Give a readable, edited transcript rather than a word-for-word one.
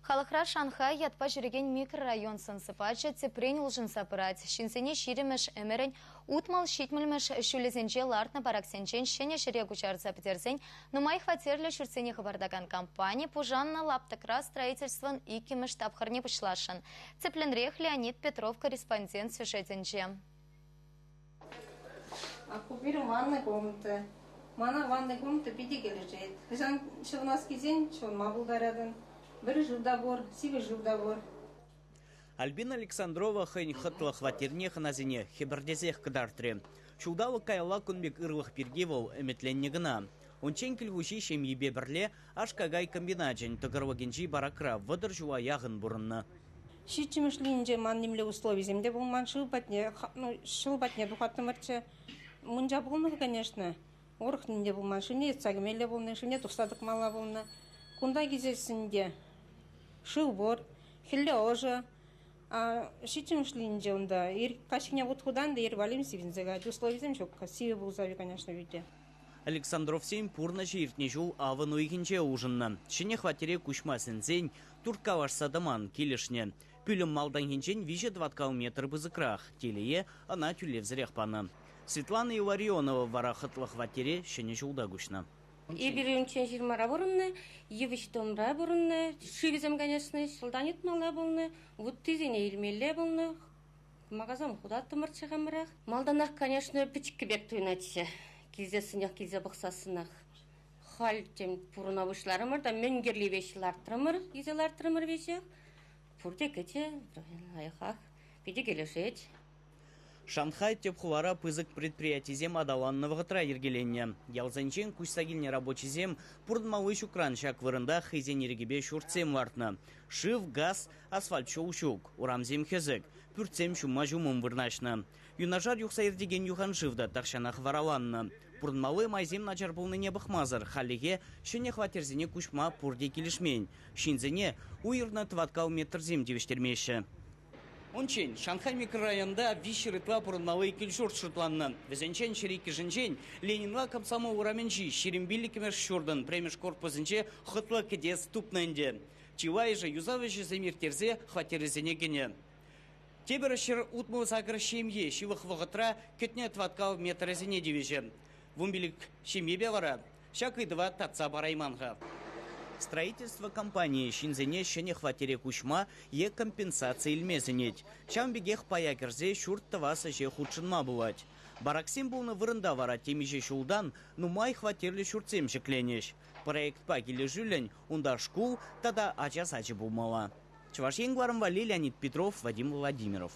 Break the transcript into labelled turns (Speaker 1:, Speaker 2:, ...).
Speaker 1: Халӑхра Шанхай ятпа ҫӳрекен микрорайон сӑн-сӑпачӗ тӗпрен улшӑнса пырать. Ҫынсене 20-мӗш ӗмӗрӗн 60-70-мӗш ҫулӗсенче лартнӑ бараксенчен ҫӗнӗ ҫӗре куҫарса пӗтерсен нумай хваттерлӗ ҫуртсене хӑпартакан компани пушаннӑ лаптӑкра строительствӑн иккӗмӗш тапхӑрне пуҫласшӑн. Тӗплӗнрех Леонид Петров корреспондент сюжетӗнче.
Speaker 2: Ку пирӗн ваннӑй комната. Мана ваннӑй комната питӗ килӗшет. Хӑҫан ҫӑвӑнас килсен ҫӑвӑнма пултаратӑн. Вӗри шыв та пур, сивӗ шыв та пур.
Speaker 3: Альбина Александрова хӑйӗн хӑтлӑ хваттерне хӑнасене хӗпӗртесех кӑтартрӗ. Ҫулталӑк каялла кун пек ырлӑх пирки вӑл ӗмӗтленнӗ кӑна. Унччен кил хуҫи ҫемйипе пӗрле аш-какай комбиначӗн тӑкӑрлӑкӗнчи баракра 30 ҫула яхӑн пурӑннӑ.
Speaker 2: Ҫиччӗмӗш лининче ман нимле условисем те пулман. Шыв патне, ну, ҫӑл патне тухаттӑмӑрччӗ. Мунча пулнӑ, конечно. Урӑх ним те пулман. Шывне йӑтса кӗмелле пулнӑ, шывне тухса тӑкмалла пулнӑ. Кунта килсессӗн те шыв пур, хӗлле ӑшӑ. А ҫиччӗмӗш лининче унта ир каҫхине вут хутан та ир валем сивӗнсе каять. Условисем ҫук. Сивӗ пулса, конечно, питӗ.
Speaker 3: Александровсен пурнӑҫӗ иртнӗ ҫул авӑн уйӑхӗнче улшӑннӑ. Ҫӗнӗ хваттере куҫма сӗнсен турткалашса тӑман, килӗшнӗ. Пӳлӗм малтанхинчен 3 тӑваткал метр пысӑкрах, телее, ӑна тӳлевсӗрех панӑ. Светлана Илларионова вара хӑтлӑ хваттере ҫӗнӗ ҫулта куҫнӑ.
Speaker 4: Эпир унччен ҫырмара пурӑннӑ, йывӑҫ домра пурӑннӑ. Шывӗсем, конечно, ҫӑлтан йӑтмалла пулнӑ, вуттисене илмелле пулнӑ. Кӑмакасем хутаттӑмӑрччӗ хамӑрах. Малтанах, конечно, пӗчӗккӗ пек туйӑнатчӗ. Килсессӗнех, килсе пӑхсассӑнах. Халь тем пурӑна пуҫларӑмӑр та мӗн кирли веҫ лартрӑмӑр, илсе лартрӑмӑр веҫех. Пурте кӗчӗ, лайӑхах, питӗ килӗшет.
Speaker 3: Шанхай тӗп хулара пысӑк предприятисем аталаннӑ вӑхӑтра йӗркеленнӗ. Ялсенчен куҫса килнӗ рабочисем пурӑнмалли ҫукран ҫак вырӑнта хӑйсен ирӗкӗпе ҫуртсем лартнӑ. Шыв, газ, асфальт ҫул ҫук, урамсем хӗсӗк, пӳртсем ҫумма-ҫумӑн вырнаҫнӑ. Юнашар юхса иртекен юханшыв та тахҫанах вараланнӑ. Пурӑнмалли майсем начар пулнине пӑхмасӑр хальлӗхе ҫӗнӗ хваттерсене куҫма пурте килӗшмен. Ҫынсене уйӑрнӑ тӑваткал метрсем тивӗҫтермеҫҫӗ. Унччен Шанхай микрорайонта 300 ытла пурӑнмалли кил-ҫурт шутланнӑ. Вӗсенчен 102-шӗнчен Ленинла Комсомол урамӗнчи 25-мӗш ҫуртӑн пӗрремӗш корпусӗнче хӑтлӑ кӗтес тупнӑ ӗнтӗ. Чылайӑшӗ юсав ӗҫӗсем ирттерсе хваттерӗсене кӗнӗ. Тепӗр 168 ҫемье ҫывӑх вӑхӑтра кӗтнӗ тӑваткал метрӗсене тивӗҫӗ. 15 ҫемьепе вара ҫак ыйтӑва татса парайман-ха. Строительство компанийӗ ҫынсене ҫӗнӗ хваттере куҫма е компенсаци илме сӗнет. Ҫавӑн пекех пая кӗрсе ҫурт тӑвас ӗҫе хутшӑнма пулать. Бараксем пулнӑ вырӑнта вара темиҫе ҫултан нумай хваттерлӗ ҫуртсем ҫӗкленӗҫ. Проектпа килӗшӳллӗн унта шкул тата ача сачӗ пулмалла. Чӑваш Ен кӑларӑм валли Леонид Петров, Вадим Владимиров.